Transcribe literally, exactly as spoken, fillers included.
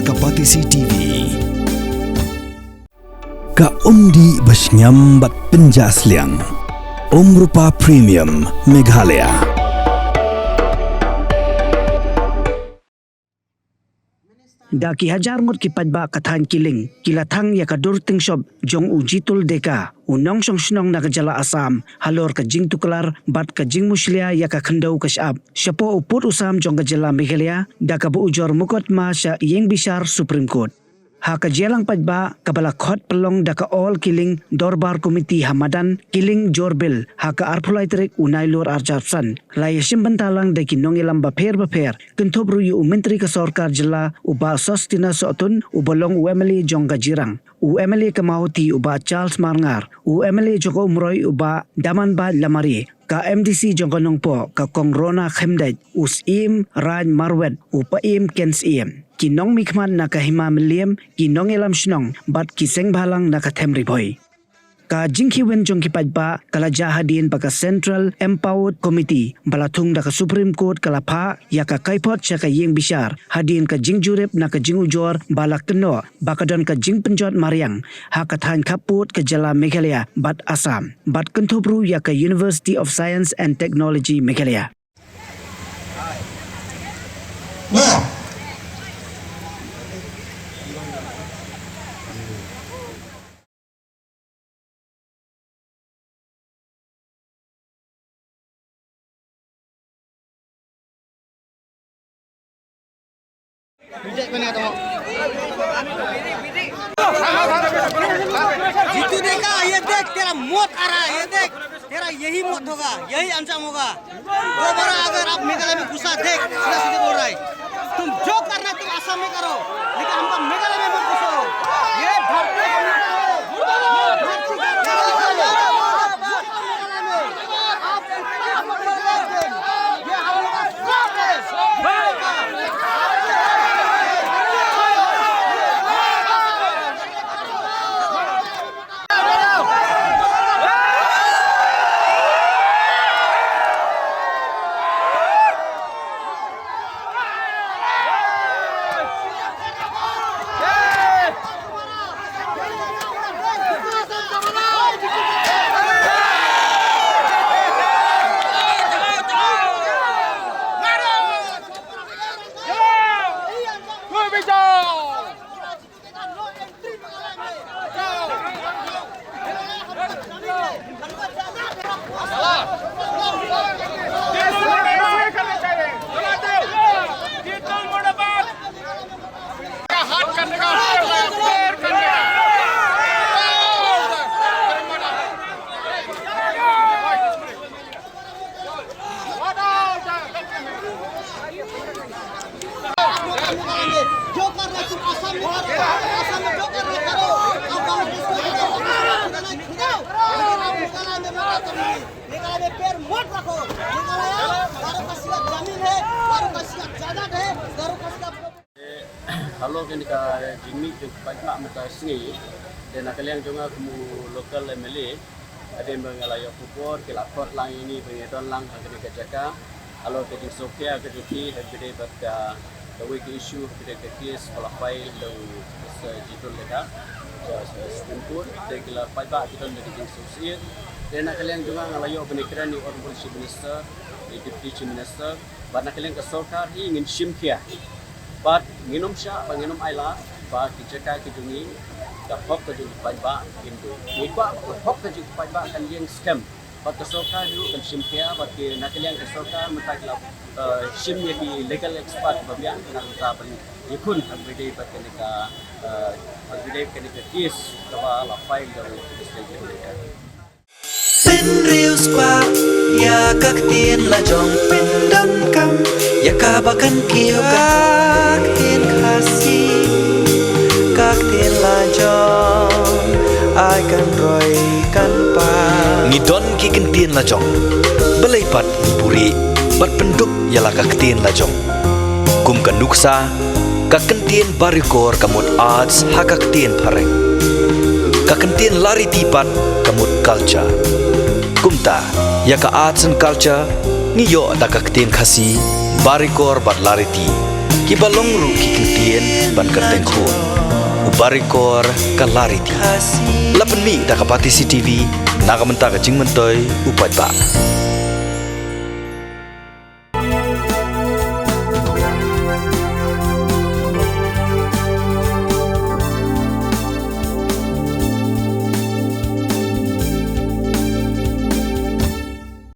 Ka Batesi T V. Ka umdih ba shngiam bad pynjah sliang. Umrupa Premium Meghalaya. Da ki hajar ngut ki paidbah ka thaiñ Kiling ki la thang ïa ka dur tyngshop jong u Jitul Deka, u nongshong shnong na ka jylla Assam, halor ka jingtuklar bad ka jingmushlia ïa ka khyndew ka shyiap shapoh u pud u sam jong ka jylla Meghalaya, da kaba ujor mukotduma sha ïing bishar Supreme Court. Ha ka jingïalang paidbah kaba la khot pynlong da ka All Kiling Dorbar Committee ha madan Kiling Jorbil ha ka arphew lai tarik u Nailur arhajar arphew san, la ïashim bynta lang da ki nongïalam bapher bapher, kynthup ruh ïa u Myntri ka Sorkar Jylla u Bah Sosthenes Sohtun, uba long u M L A jong ka Jirang, u M L A ka Mawhati u Bah Charles Marngar, u M L A jong ka Umroi u Bah Damanbait Lamare, ka M D C jong ka Nongpoh ka Kong Rona Khymdeit, u Syiem Raid Marwet u Paiem Kensyiem, ki nongmihkhmat na ka Hima Mylliem, ki nongïalam shnong bad ki seng bhalang na ka Them Ri Bhoi. Ka jingkhie win jong ki paidbah ka la jah hadien ba ka Central Empowered Committee ba la thung da ka Supreme Court ka la phah ïa ka kaiphod sha ka ïing bishar hadien ka jingjurip na ka jingujor ba la kynnoh ba ka don ka jingpynjot mariang ha ka thaiñ khappud ka jylla Meghalaya bad Assam, bad kynthup ruh ïa ka University of Science and Technology Meghalaya. जीतू देखा, ये देख, तेरा मौत आ रहा है, ये देख, तेरा यही मौत होगा, यही अंजाम होगा। दोबारा अगर आप मेघालय में घुसा, देख, सीधा सीधे बोल रहा है। तुम जो करना है, तुम आसाम में करो, लेकिन हमको मेघालय में मत घुसाओ। ये धरती हम लोग का है। ये धरती का है। आप मेघालय में, आप ये हम लोग का श्राप है। जो कर रहे तुम आसाम में करो, आसाम में जो कर रहे करो, आप बांग्लादेश में करो, मेघालय में मत करो। मेघालय में पैर मत रखो। मेघालय गारो खासी का जमीन है, गारो खासी का जायदाद है, गारो खासी का Halor kane ka jingmih jong ki paidbah mynta ka sngi, te na ka liang jong nga kum u local M L A, hadien ba nga la ïoh khubor ki la khot lang ïa ngi ba ngin don lang ha kane ka jaka. Halor ka jingsngewkhia ka jong ki ha kaba ïadei bad ka, kawei ka issue ha kaba ïadei ka case ba la file da u Mister Jitul Deka sha Supreme Court, te ki la, paidbah ki don da ka jingsngewsih. Te na ka liang jong nga, nga la ïoh ban ïakren ïa u Honourable Chief Minister, ïa u Deputy Chief Minister, bad na ka liang ka sorkar hi ngin shim khia. Bad ngin ym shah bad ngin ym ailad ba ki jaka ki jong ngi, ka hok ka jong ki paidbah kin duh. Ngi kwah ba ka hok ka jong ki paidbah kan ïeng skhem. Bad ka sorkar ruh kan shim khia, bad ki, na ka liang ka sorkar mynta ki la, eh, shim ïa ki legal expert ba biang na ka bynta ban ïakhun ha kaba ïadei bad kane ka, eh, ha kaba ïadei bad kane ka case kaba la file da u President Deka. Pynriewspah ïa ka ktien la jong, pyndonkam ïa kaba kan kiew ka ktien Khasi, ka ktien la jong, ai kan roi kan pang. Ngi don ki ktien la jong, balei pat ngi buhrieh bad pynduk ïa la ka ktien la jong. Kum ka nuksa, ka kyntien Barikor ka mut arts ha ka ktien phareng. Ka kyntien Lariti pat ka mut culture. Kumta, ïa ka arts and culture ngi ïoh da ka ktien Khasi, Barikor bad Lariti. Kiba long ruh ki ktien ban kyrteng khun. U Barikor ka la riti. La pynmih da ka Batesi TV na ka bynta ka jingmyntoi u paidbah.